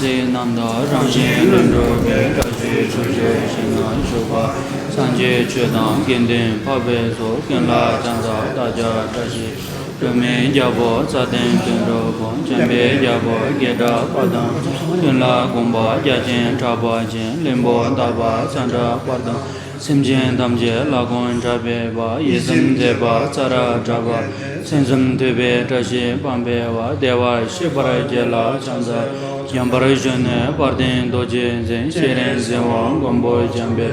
se nanda rangye lendo ge raje chuje shina shoba sanje chedan genden pabe so kenla janza daja dashi rame jabo saden kendo bon jambe jabo geda padam kenla gomba jajen traba jen lembo daba sanda padam simjen damje lagon jabe ba yesam deba tsara jaba senzam debe dashi pambe wa dewa shibara jela janza yambara jene parden doje zen sheren zenwa gombo jambe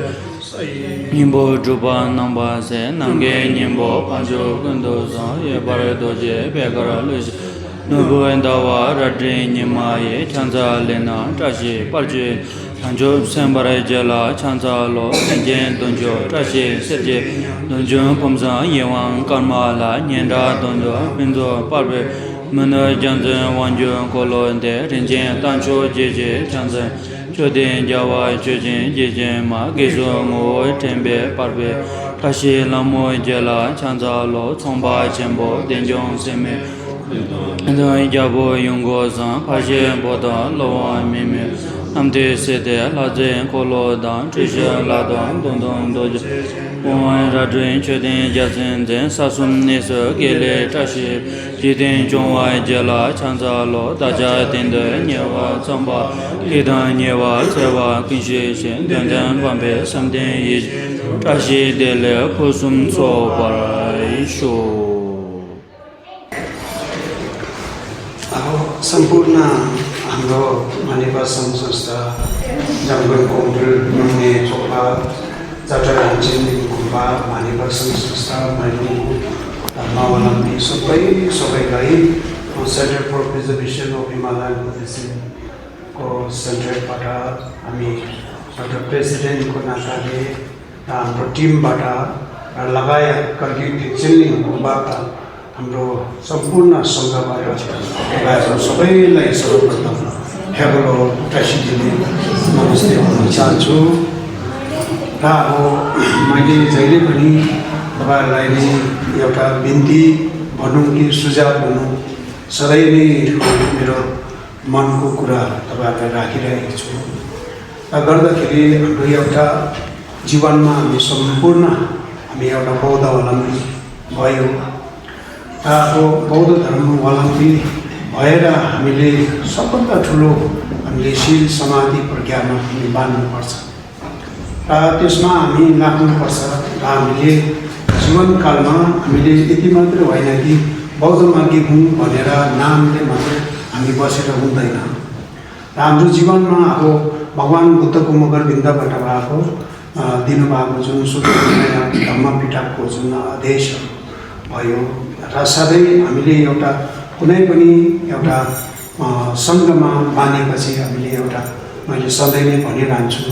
nimbo juba namba se nange nimbo panjo gundo zan ye bare doje begara lush nubu endawa radre nima ye chanza lena tashi parje Anjo Sambara Jala Chanza Lo Tenjen Donjo Trashi Serje Donjo Pomza Yewang Karmala Nyenda Donjo Pinzo Parve Mena Janzen Wanjo Kolo Nde Rinjen Tancho Jeje Chanzen Choden Jawa Chojen Jeje Ma Gezo Ngo Tembe Parve Trashi Lamo Jala Chanza Lo Tsomba Chembo Denjong Seme Ndo Jabo Yungo Zan Pashe Boda Lowa Mime Amde sede laje kolo dan trisha ladan dondon doje on radren cheden jasen den sasum nese gele tashi jiden jongwa jela chanza lo daja dende nyewa tsamba kedan nyewa sewa kinshe shen dandan pambe samden yi tashi dele kusum so parai sho Sampurna हाम्रो मानेपा संघ संस्था जंगल कोंडल ने चोपा जात्रा रामचंद गुम्बा मानेपा संघ संस्था माइनु धर्मावलम्बी सबैलाई Centre for preservation of Himalayan Buddhism को सेन्टरबाट हामी डाक्टर प्रेसिडेन्टको नाताले हाम्रो टिमबाट लगायत कर्गी भिक्चेलिङ गुम्बाका हाम्रो सम्पूर्ण सङ्घबाट सबैलाई सर्वप्रथम हेलो ट्रासिडीले नमस्ते भन्न चाहन्छु र अब मैले जहिले पनि तपाईँहरूलाई नै एउटा बिन्ती भनौँ कि सुझाव भनौँ सधैँ नै मेरो मनको कुरा तपाईँहरूलाई राखिरहेको छु र गर्दाखेरि हाम्रो एउटा जीवनमा हामी सम्पूर्ण हामी एउटा बौद्ध अवलम्बी भयो अब बौद्ध धर्मावलम्बी भएर हामीले सबभन्दा ठुलो हामीले शील समाधि प्रज्ञामा हामी बाँध्नुपर्छ र त्यसमा हामी लाग्नुपर्छ र हामीले जीवनकालमा हामीले यति मात्र होइन कि बौद्ध मार्गी हुँ भनेर नामले मात्रै हामी बसेर हुँदैन र हाम्रो जीवनमा अब भगवान बुद्धको मगरबिन्दबाट भएको दिनुभएको जुन सुत्तु धम्म पिटकको जुन आदेशहरू भयो र सधैँ हामीले एउटा कुनै पनि एउटा सङ्घमा बाँधेपछि हामीले एउटा मैले सधैँ नै भनिरहन्छु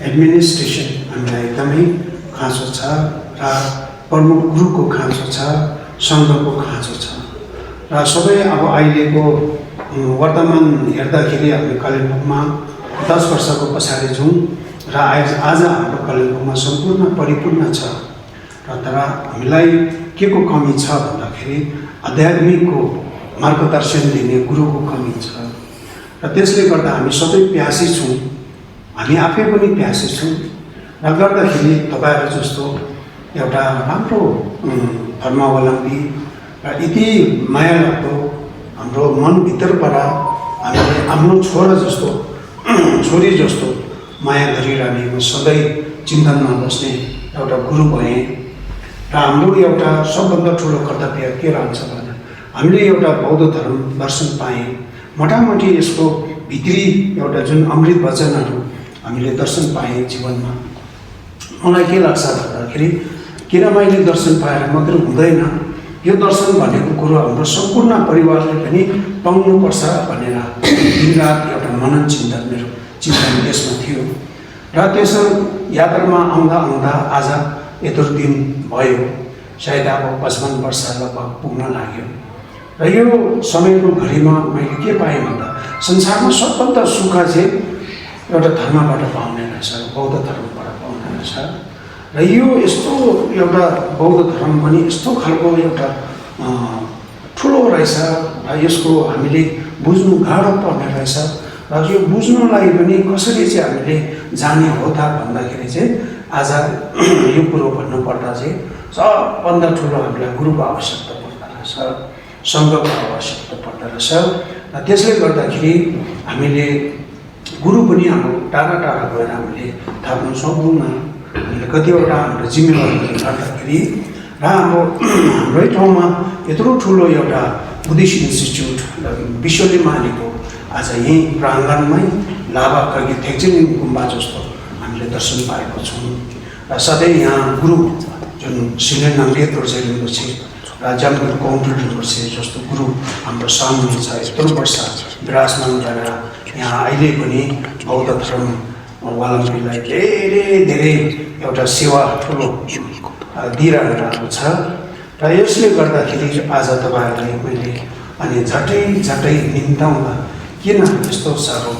एडमिनिस्ट्रेसन हामीलाई एकदमै खाँचो छ र प्रमुख गुरुको खाँचो छ सङ्घको खाँचो छ र सबै अब अहिलेको वर्तमान हेर्दाखेरि हामी कालिम्पोङमा 10 वर्षको पछाडि छौँ र आज हाम्रो कालिम्पोङमा सम्पूर्ण परिपूर्ण छ र तर हामीलाई के को कमी छ भन्दाखेरि आध्यात्मिकको मार्गदर्शन दिने गुरुको कमी छ र त्यसले गर्दा हामी सबै प्यासी छौँ हामी आफै पनि प्यासी छौँ र गर्दाखेरि तपाईँहरू जस्तो एउटा राम्रो धर्मावलम्बी र यति माया लाग्दो हाम्रो मनभित्रबाट हामीले आफ्नो छोरा जस्तो छोरी जस्तो माया गरिरहने म सधैँ चिन्तनमा बस्ने एउटा गुरु भएँ र हाम्रो एउटा सबभन्दा ठुलो कर्तव्य के रहन्छ भने हामीले एउटा बौद्ध धर्म दर्शन पायौँ मोटामोटी यसको भित्री एउटा जुन अमृत वचनहरू हामीले दर्शन पाएँ जीवनमा मलाई के लाग्छ भन्दाखेरि किन मैले दर्शन पाएर मात्र हुँदैन यो दर्शन भनेको कुरो हाम्रो सम्पूर्ण परिवारले पनि पाउनुपर्छ भनेर दिनरात एउटा मनन चिन्तन मेरो चिन्तन त्यसमा थियो र त्यसो यात्रामा आउँदा आउँदा आज यत्रो दिन भयो सायद अब 55 वर्ष लगभग पुग्न लाग्यो र यो समयको घडीमा मैले के पाएँ भन्दा संसारमा सबभन्दा सुख चाहिँ एउटा धर्मबाट पाउने रहेछ बौद्ध धर्मबाट पाउने रहेछ र यो यस्तो एउटा बौद्ध धर्म पनि यस्तो खालको एउटा ठुलो रहेछ र यसको हामीले बुझ्नु गाह्रो पर्ने रहेछ र र यो बुझ्नलाई पनि कसरी चाहिँ हामीले जाने हो त भन्दाखेरि चाहिँ आज यो कुरो भन्नुपर्दा चाहिँ सबभन्दा ठुलो हामीलाई गुरुको आवश्यकता पर्दो रहेछ, सङ्घको आवश्यकता पर्दो रहेछ। र त्यसले गर्दाखेरि हामीले गुरु पनि हाम्रो टाढा टाढा गएर हामीले थाप्नु सक्दैनौँ। हामीले कतिवटा हाम्रो जिम्मेवारीहरू गर्दाखेरि र हाम्रै ठाउँमा यत्रो ठुलो एउटा बुद्धिस्ट इन्स्टिच्युट विश्वले मानेको आज यहीँ प्राङ्गणमै लाभा खर्गे थेक्चेन गुम्बा जस्तो हामीले दर्शन पाएको छौँ। र सधैँ यहाँ गुरु जुन सिनियर नामदेव दोर्जे लिम्बुछे र जामगढ कौन्टुल लिम्बुछे जस्तो गुरु हाम्रो सामुन्ने छ। यत्रो वर्ष विराजमान गरेर यहाँ अहिले पनि बौद्ध धर्म अवलम्बीलाई धेरै धेरै एउटा सेवा ठुलो दिइरहनु भएको छ। र यसले गर्दाखेरि आज तपाईँहरूलाई मैले अनि झट्टै निम्ताउँदा किन यस्तो साह्रो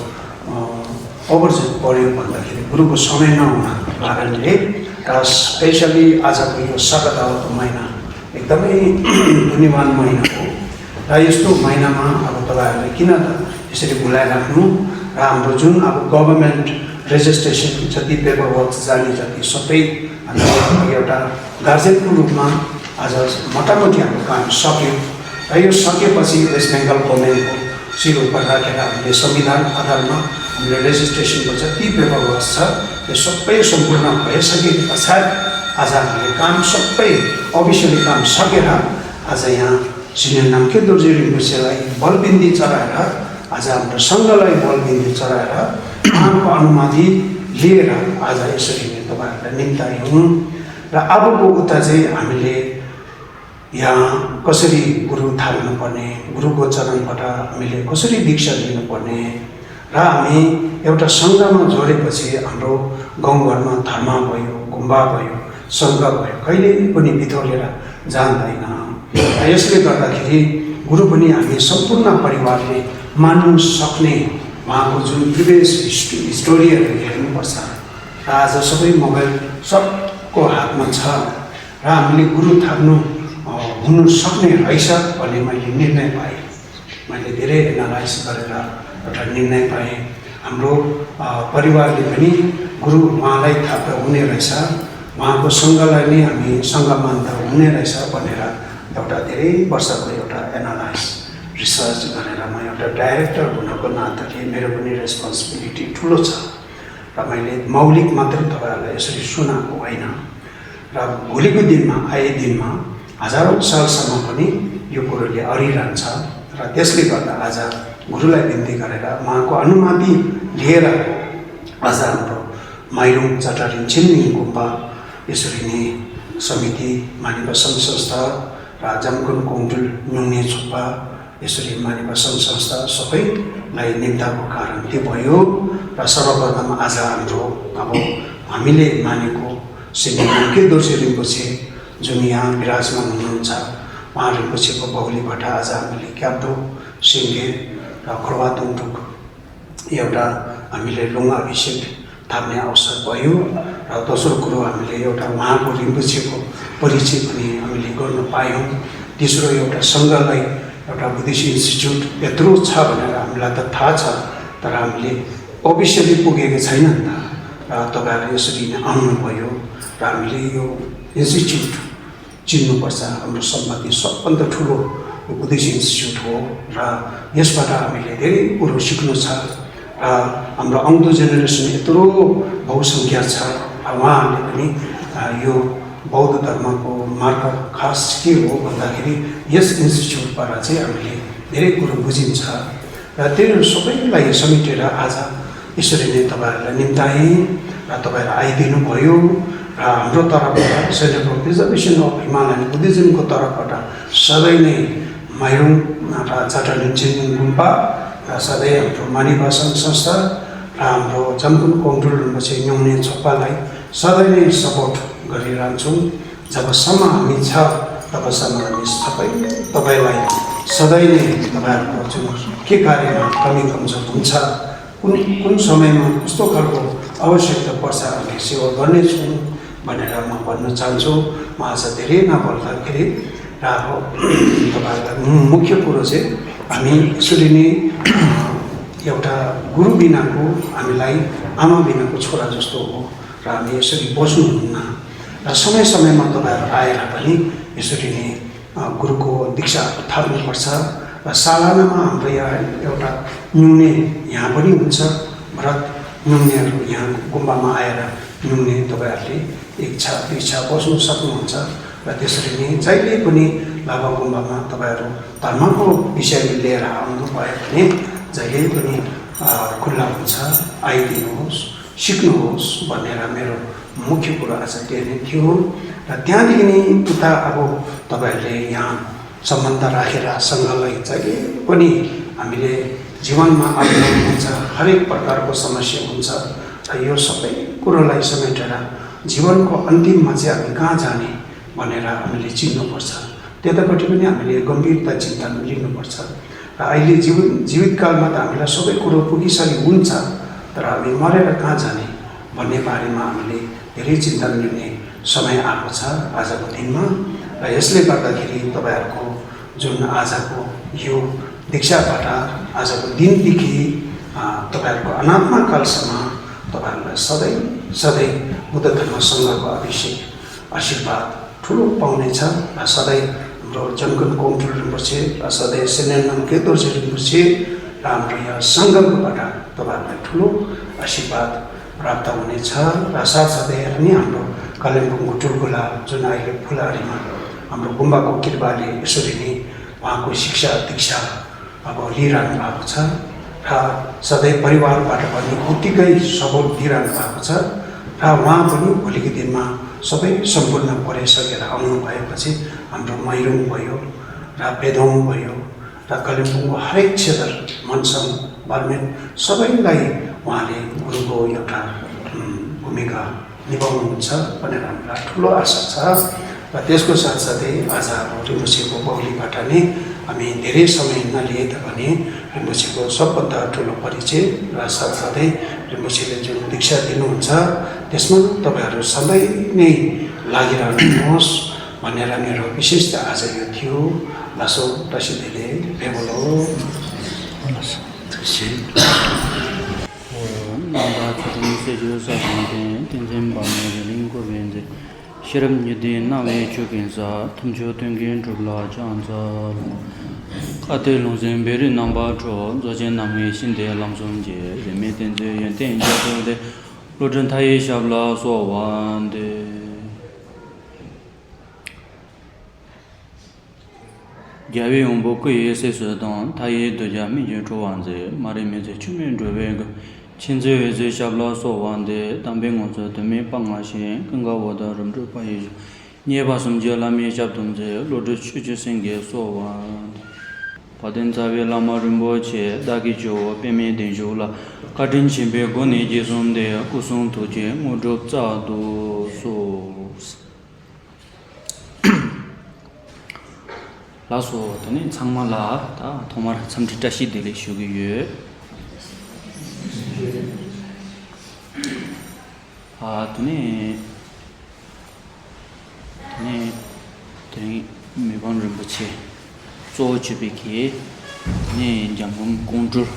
ओभरजेट पऱ्यो भन्दाखेरि गुरुको समय नहुनको कारणले र स्पेसली आजको यो शरदावत महिना एकदमै पुण्यवान महिना हो। र यस्तो महिनामा अब तपाईँहरूले किन त यसरी बोलाइराख्नु र हाम्रो जुन अब गभर्मेन्ट रेजिस्ट्रेसन जति पेपर वर्क जाने जति सबै हामीले एउटा गार्जेनको रूपमा आज मोटामोटी हाम्रो काम सक्यो। र यो सकेपछि वेस्ट बेङ्गाल गभर्मेन्टको शिर उपर राखेर हामीले संविधान आधारमा हामीले रेजिस्ट्रेसनको जति पेपर वर्क छ त्यो सबै सम्पूर्ण भइसके पछाडि आज हामीले काम सबै अफिसियली काम सकेर आज यहाँ सिनियर नामदेव दोर्जे लिम्बुछेलाई बलबिन्दी चढाएर आज हाम्रो सङ्घलाई बलबिन्दी चढाएर उहाँको अनुमति लिएर आज यसरी नै तपाईँहरूलाई निम्तायौँ। र अबको उता चाहिँ हामीले यहाँ कसरी गुरु थाल्नुपर्ने, गुरुको चरणबाट हामीले कसरी दीक्षा लिनुपर्ने र हामी एउटा सङ्घमा जोडेपछि हाम्रो गाउँघरमा धर्म भयो, गुम्बा भयो, सङ्घ भयो, कहिले पनि बिथोलेर जान्दैन। र यसले गर्दाखेरि गुरु पनि हामी सम्पूर्ण परिवारले मान्नु सक्ने उहाँको जुन प्रिभियस स्टोरीहरू हेर्नुपर्छ। र आज सबै मोबाइल सबको हातमा छ र हामीले गुरु थाप्नु हुनु सक्ने रहेछ भन्ने मैले निर्णय पाएँ। मैले धेरै एनालाइज गरेर एउटा निर्णय पाएँ। हाम्रो परिवारले पनि गुरु उहाँलाई थाप्दा हुने रहेछ, उहाँको सङ्घलाई नै हामी सङ्घ मान्दा हुने रहेछ भनेर एउटा धेरै वर्षको एउटा एनालाइज रिसर्च गरेर म एउटा डाइरेक्टर हुनको नाताले मेरो पनि रेस्पोन्सिबिलिटी ठुलो छ। र मैले मौलिक मात्र तपाईँहरूलाई यसरी सुनाएको होइन र भोलिको दिनमा आए दिनमा हजारौँ सालसम्म पनि यो कुरोले अडिरहन्छ। र त्यसले गर्दा आज गुरुलाई बिन्ती गरेर उहाँको अनुमति लिएर आज हाम्रो माइरुङ चटारिन छिन्मिङ गुम्बा यसरी नै समिति मानिबा सङ्घ संस्था र जामगढ कौन्टुल नुङ्ने छोपा यसरी मानिबा सङ्घ संस्था सबैलाई निम्ताको कारण त्यो भयो। र सर्वप्रथम आज हाम्रो अब हामीले मानेको सिनियर नामदेव दोर्जे लिम्बुछे जुन यहाँ विराजमान हुनुहुन्छ उहाँ लिम्बुछेको बाहुलीबाट आज हामीले क्याब्दो सिङ्गे र खोर्वा तुङटुक एउटा हामीले लुङ्गा अभिषेक थाप्ने अवसर भयो। र दोस्रो कुरो हामीले एउटा उहाँको लिम्बुछेको परिचय पनि हामीले गर्न पायौँ। तेस्रो एउटा सङ्घलाई एउटा बुद्धिस्ट इन्स्टिच्युट यत्रो छ भनेर हामीलाई त थाहा छ, तर हामीले अफिसियली पुगेको छैन नि त। र तपाईँहरू यसरी नै आउनुभयो र हामीले यो इन्स्टिच्युट चिन्नुपर्छ। हाम्रो सम्बन्धी सबभन्दा ठुलो बुद्धिस्ट इन्स्टिच्युट हो र यसबाट हामीले धेरै कुरो सिक्नु छ। र हाम्रो आउँदो जेनेरेसन यत्रो बहुसङ्ख्या छ, उहाँहरूले पनि यो बौद्ध धर्मको मार्ग खास के हो भन्दाखेरि यस इन्स्टिच्युटबाट चाहिँ हामीले धेरै कुरो बुझिन्छ। र त्यो सबैलाई समेटेर आज यसरी नै तपाईँहरूलाई निम्ताएँ र तपाईँहरू आइदिनु भयो। र हाम्रो तर्फबाट centre for preservation of Himalayan बुद्धिज्मको तर्फबाट सधैँ नै माइरुङ र चटारिन छिन्मिङ गुम्बा र सधैँ हाम्रो मानिबा सङ्घ संस्था र हाम्रो जामगढ कौन्टुल लिम्बुछे नुङ्ने छोपालाई सधैँ नै सपोर्ट गरिरहन्छौँ। जबसम्म हामी छ तबसम्म हामी सबै तपाईँलाई सधैँ नै तपाईँहरूको जुन के कार्यमा कमी कमजोर हुन्छ, कुन समयमा कस्तो खालको आवश्यकता पर्छ हामी सेवा गर्नेछौँ भनेर म भन्न चाहन्छु। म आज धेरै नबोल्दाखेरि र अब तपाईँहरूलाई मुख्य कुरो चाहिँ हामी यसरी नै एउटा गुरु बिनाको हामीलाई आमा बिनाको छोरा जस्तो हो र हामी यसरी बस्नुहुन्न र समय समयमा तपाईँहरू आएर पनि यसरी नै गुरुको दीक्षा थाल्नुपर्छ र सालानामा हाम्रो यहाँ एउटा न्युने यहाँ पनि हुन्छ व्रत न्युनेहरू यहाँ गुम्बामा आएर न्युने तपाईँहरूले इच्छा दीक्षा बस्नु सक्नुहुन्छ र त्यसरी नै जहिले पनि लाभा गुम्बामा तपाईँहरू धर्मको विषय लिएर आउनुभयो भने जहिले पनि खुल्ला हुन्छ, आइदिनुहोस्, सिक्नुहोस् भनेर मेरो मुख्य कुरा आज त्यही नै थियो र त्यहाँदेखि नै उता अब तपाईँहरूले यहाँ सम्बन्ध राखेर सँगलाई जहिले पनि हामीले जीवनमा आउनुहुन्छ, हरेक प्रकारको समस्या हुन्छ र यो सबै कुरोलाई समेटेर जीवनको अन्तिममा चाहिँ हामी कहाँ जाने भनेर हामीले चिन्नुपर्छ। त्यतापट्टि पनि हामीले गम्भीरता चिन्ता लिनुपर्छ र अहिले जीवितकालमा त हामीलाई सबै कुरो पुगिसकेको हुन्छ, तर हामी मरेर कहाँ जाने भन्ने बारेमा हामीले धेरै चिन्ता लिने समय आएको छ आजको दिनमा र यसले गर्दाखेरि तपाईँहरूको जुन आजको यो दीक्षाबाट आजको दिनदेखि तपाईँहरूको अनात्मकालसम्म तपाईँहरूलाई सधैँ सधैँ बुद्ध धर्म सङ्घको अभिषेक आशीर्वाद ठुलो पाउनेछ र सधैँ हाम्रो जङ्गल कौन्टुल रिम्पोछे र सधैँ सेनेनम केतोर्जे रिम्पोछे र हाम्रो यहाँ सङ्घबाट तपाईँहरूलाई ठुलो आशीर्वाद प्राप्त हुनेछ र साथसाथै पनि हाम्रो कालिम्पोङको टुलगोला जुन अहिले फुलहारीमा हाम्रो गुम्बाको कृपाले यसरी नै उहाँको शिक्षा दीक्षा अब लिइरहनु भएको छ र सधैँ परिवारबाट पनि उत्तिकै सपोर्ट दिइरहनु भएको छ र उहाँ पनि भोलिको दिनमा सबै सम्पूर्ण पढाइसकेर आउनु भएपछि हाम्रो मैरुङ भयो र पेदोङ भयो र कालिम्पोङको हरेक क्षेत्र मनसङ बालमेन सबैलाई उहाँले गुरुको एउटा भूमिका निभाउनुहुन्छ भनेर हामीलाई ठुलो आशा छ र त्यसको साथसाथै आज रिम्पोछेको बाहुलीबाट नै हामी धेरै समय नलिए तापनि रिम्पोछेको सबभन्दा ठुलो परिचय र साथसाथै रिम्पोछेले जुन दीक्षा दिनुहुन्छ त्यसमा तपाईँहरू सधैँ नै लागिरहनुहोस् भनेर मेरो विशेष आज यो थियो। लासो रसिदेले बेबोलो Shiram Yudi Nawe Chukinsa, Tumcho Tungin Trubla Chansa, Kate Lungzin Beri Namba Tro, Zojen Nami Shinde Lamsumje, Remitenze Yenten Jatude, Lujan Tai Shabla Sowande. Javi Umboku Yese Sudan, Tai Doja Miju Chuanze, Marimeze Chumin Dreveg. Chinze ze shabla so wande tambeng onzo teme pangashin kanga wada rumdu pai nyeba sumje lami shabdum je lodu chuju senge so wande paden zawe lama rumbo che dagi jo peme den jo la kadin chimbe goni je somde kusum to je modok cha do so la so tani changma la ta thomar chamti tashi dele shugi ye tuni Mibon Rinpoche Tso Chubiki ni Janggum Kongzhur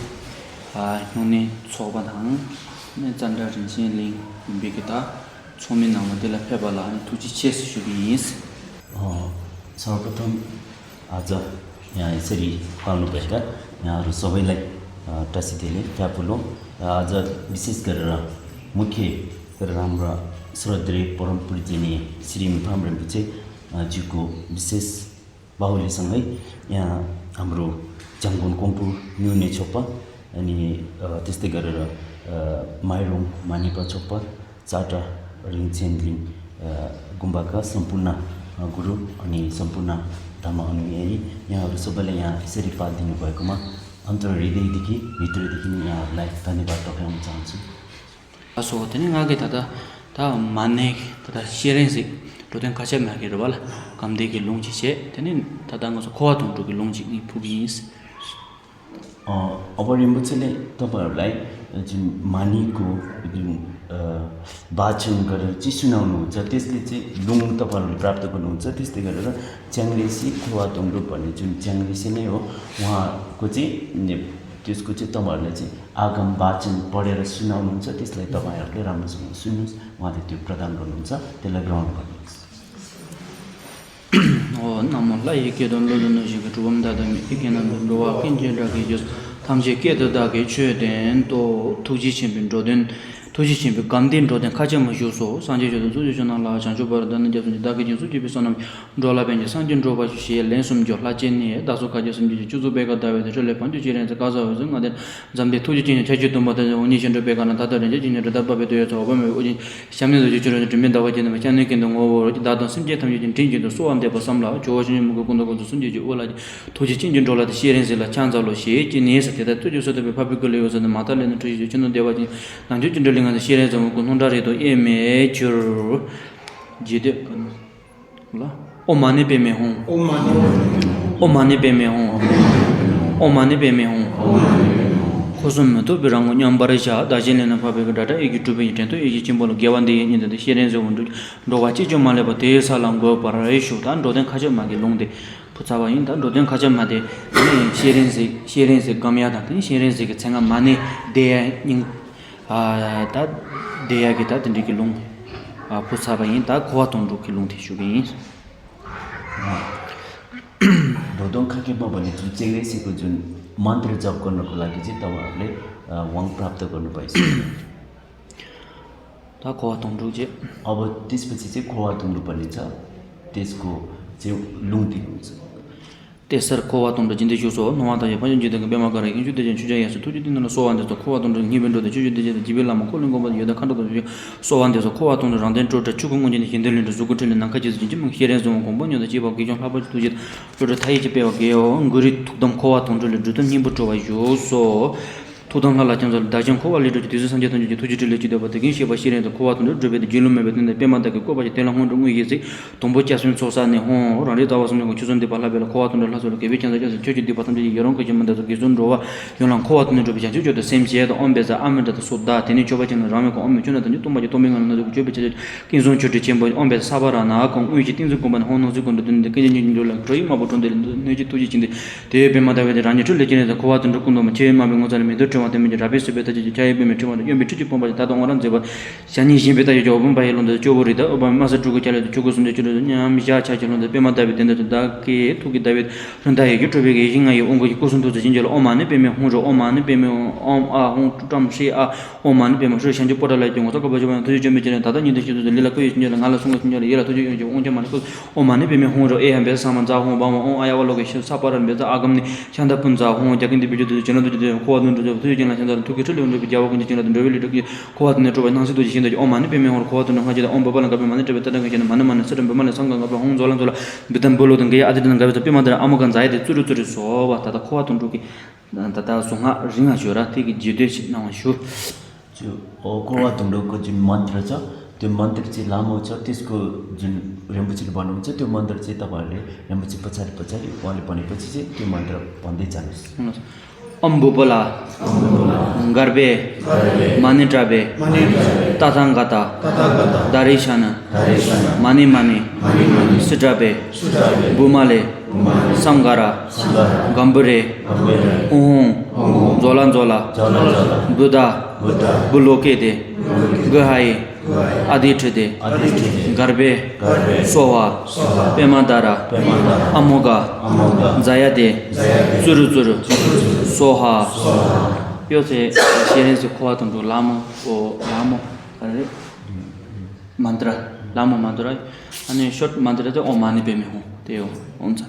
Nuni Tsoba Tang Zanda Rinxin Ling Bikita Tsomin Namadila Pebala Tuji Ches Shubis सर्वप्रथम आज यहाँ यसरी पाल्नु भएका यहाँहरू सबैलाई टासीदेले ट्यापुलो आज विशेष गरेर मुख्य गरेर हाम्रा श्रद्धेय परम पूजनीय श्री मिफाम रिम्पोछे जीको विशेष बाहुलीसँगै यहाँ हाम्रो जाङगुन कोङपु न्युने छोप्पा अनि त्यस्तै गरेर माइरोङ मानिपा छोप्पा चाटा रिङचेनलिङ गुम्बाका सम्पूर्ण गुरु अनि सम्पूर्ण धर्म अनुयायी यहाँहरू सबैलाई यहाँ यसरी पात दिनुभएकोमा अन्तर हृदयदेखि भित्रदेखि यहाँहरूलाई धन्यवाद टक्राउन चाहन्छु। So teni ngage tada manne tada sherensi roten kacha magir wala kamde ki longji che teni tada ngoso khowa tung ki longji ni pubis अब रिम्पोछेले तपाईहरुलाई जुन मानीको जुन वाचन गरेर चाहिँ सुनाउनुहुन्छ त्यसले चाहिँ लुङ तपाईहरुले प्राप्त गर्नुहुन्छ। त्यस्तै गरेर च्याङ्लेसी खोवा तोङडो भन्ने जुन च्याङ्लेसी नै हो उहाँको चाहिँ त्यसको चाहिँ तपाईँहरूले चाहिँ आगम वाचन पढेर सुनाउनुहुन्छ त्यसलाई तपाईँहरूले राम्रोसँग सुन्नुहोस् उहाँले त्यो प्रदान गर्नुहुन्छ त्यसलाई ग्रहण गर्नुहोस् namla yekedon lodon jiga tubam da dami ikenan rowa kinje da ge jos tamje keda da ge chöden to tuji chimbin roden tuji chimbi gandin roden kajam juso sanje jodo tuji jona la chanjo bardan je da ge jinsu jibe sonam rola benje sanjin roba shi len sum jo la jenni da so kaje sum ji juzo be ga da we le pan ji ren ga za zeng ga de zamde tuji jin cheju do ma da oni shin be ga na da da ren je jin da ba be do yo ba me oni shamne do ji churo de men da wa jin ma chan ne kin do ngo da don sim je tam ji jin tin ji do so am de ba sam la jo jin mu go go sum ji ji o la tuji jin jin rola de shi ren se la chan za lo shi jin ne se de tuji so de be public le yo so de ma ta le ne tuji jin de wa jin nang ji jin de ling ga shi ren zo ko non da re do e me chur ji de la o mane be me hon o mane be me hon o mane be me hon khosum to birang nyam barisha da jin le na pa be ga da e youtube ni ten to e jin bol gyawan de ni de sheren zo mundu do wa chi jo male ba te salam go parai shu dan do den khaje ma ge long de puchawa yin dan do den khaje ma de ni sheren se gamya da ni sheren se ge chenga mane de ning da de ya ge da den ki long puchawa yin da khwa ton ru ki long the shu ge दोदोङ खाकेमा भने जुन चेग्रेसीको जुन मन्त्र जप गर्नको लागि चाहिँ तपाईँहरूले Wang प्राप्त गर्नु पाइसक्यो ता खोवा तोंड्रु जे अब त्यसपछि चाहिँ खोवा तुङ्नु पर्ने छ त्यसको चाहिँ लुङ्दी हुन्छ तेसर खोवा तोंड्रु जिन्दे जुसो नवा त जे पनि जिन्दे बेमा गरे कि जुदे जन सुजा यास तुजि दिन न सोवान त खोवा तोंड्रु निबेन्डो त जुजि जे जिबे लामा कोलिङ गो बद यदा खण्ड त सोवान त खोवा तोंड्रु रान्देन टोट चुकुङ जिन्दे हिन्देलिन त जुगुटिन नका जे जिन्दे म हेरेन जो को बन्यो त जिबो गिजो लाबो तुजि टोट थाइ जे पेवा गेयो गुरि थुदम खोवा तोंड्रु ले जुदन निबो Toba जुसो 토동할 라정절 다정 코발리도 뒤에서 선제던 이제 투지를 지도 받기 시바 시련도 코와도 저베도 질문에 받는데 빼만다게 꼬바지 대랑 혼종 위에서 동보자순 소사네 호 라리 다와서는 주전대 발라벨 코와도를 하서로 개비찬다서 저지디 받는데 여러 거 좀만다서 기존로와 요랑 코와도는 좀 비자 저도 셈지에도 엄베자 아면다도 소다 되니 저바지는 라면고 엄면 주나더니 동바지 도명하는 거 저비자 긴존 저지 쳔보 엄베 사바라나 공 위지 띵즈 공반 혼노즈 건도 듣는데 그냥 인도랑 거의 마보ton데 내지 투지진데 대배마다 왜 라니 줄레진에서 코와도는 kun도 제마병 고자는 때문에 라베스 베타지 자이베 메트만 요미트지 pomba 다 동원한 제가 샤니 신베타 조금 바이론데 조버리다 오바 마서 주고 잘도 주고선데 주로 냐미자 차지론데 베마다베 된데 다케 투기 다베 런다에 유튜브에 잉아이 온거 고선도 진절로 오만에 베메 홍조 오만에 베메 엄아홍 투tam시 아 오만에 베메 저 현재 보달라 좀 어떻게 보자면 도저 좀 전에 다다니데 시도 릴라코 진절 알아 송거 진절 예라 도저 이제 온제만 그 오만에 베메 홍조 에 한베 사만 자홍 바모 온 아야월로게 사파란 베자 아금니 찬다푼 자홍 자긴데 비디오도 전화도 코아도 tujuan lancar tu kita lihat lebih jauh kan jadi lebih lebih kuat nih coba nasi tu jadi jadi oman ni pemeng orang kuat nih hanya om bapa nggak pemana coba tadi kan mana mana sedang pemana sanggang nggak pahong jalan jalan betul bolu dan gaya ada dan nggak bisa pemana amukan zahid itu curi so wah tata kuat untuk kita tata sungai ringan syurah tiga jadi sih nama syur kuat untuk jual mantra aja त्यो मन्त्र चाहिँ लामो छ त्यसको जुन रेम्बुचीले भन्नुहुन्छ त्यो मन्त्र चाहिँ तपाईहरुले रेम्बुची पछाडी पछाडी उहाँले भनेपछि चाहिँ त्यो मन्त्र भन्दै जानुहोस् अम्बुबला गर्बे मानिट्राबे तातांगाता दारिशाना मानी मानी सुट्राबे बुमाले संगारा गम्बरे ओं जोलान जोला बुदा बुलोकेदे गहाई आदिठदे गर्बे सोवा पेमादारा अमोगा जायादे Churu Churu Soha 요새 시에서 코아던 라모 오 라모 아니 만드라 라모 만드라 아니 숏 만드라도 오마니 베메호 돼요 온자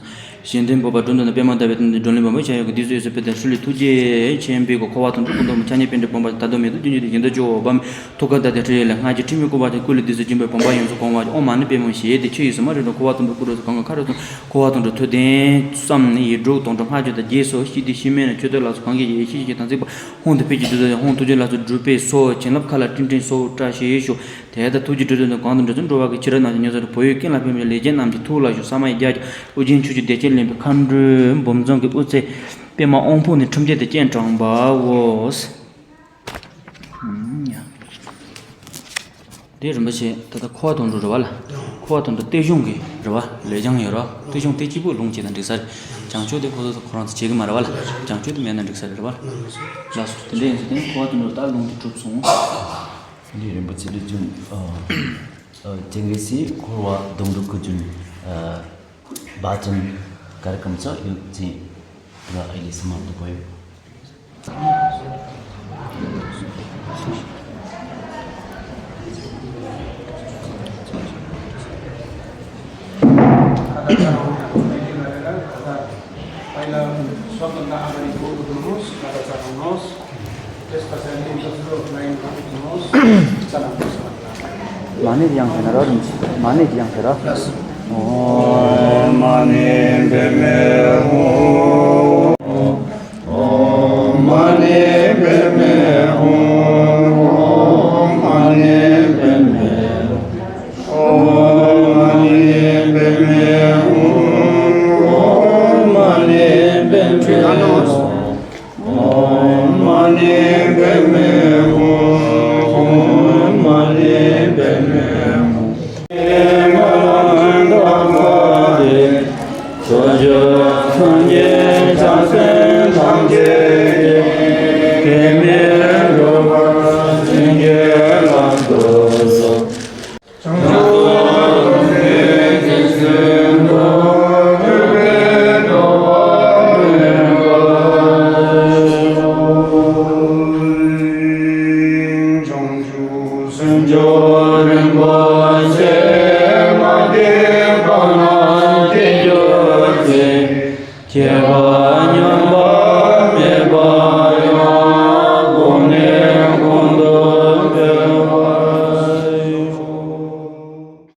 신된 법아 돈도 베만다 베든 돈을 보면 제가 디즈에서 베든 술리 투제 쳔베고 코아던 돈도 찬이 벤데 bomba 다도메도 진이 진도 조 밤 토가다 데트레라 하지 팀이 코바데 꿀리 디즈 짐베 bomba 연소 공와 오마니 베모 시에데 치이스 마르도 코아던 부르서 강가 카르도 코아던 토데 쌈니 로 돈도 하지다 제소 시디 시메네 쳬들라서 관계 예시지 단지 혼데 페지도 혼 투제라서 드루페 소 쳔랍 칼라 틴틴 소 트라시쇼 대다 투지드는 관도 좀 로와게 치르나 녀서 보이긴 라페미 레전 남지 투라쇼 사마이 자지 우진 추지 대체 칸드 범정게 우체 베마 옹포네 첨제데 젠정바 워스 야 这什么些？它的扩动住了。 코아톤 대중기 그봐 레장여라 대중 대지부 롱지는 득살 장초대 고도 코란스 지금 말아봐 장초대 맨날 득살 그봐 자수 근데 코아톤 달롱 줍송 Ini rembut jun jengesi korwa dongdok jun bajan कार्यक्रम छ यो चाहिँ र अहिले समाप्त भयो पहिला सबभन्दा अगाडि गोरु दिनुहोस् कता चढाउनुहोस् त्यस पछाडि दोस्रो लाइन गर्नुहोस् चलाउनुहोस् 많이 양해라 많이 양해라 माने बेमे हो माने बेमे हो माने बेमे हो माने बेमे हो माने बेमे हो माने बेमे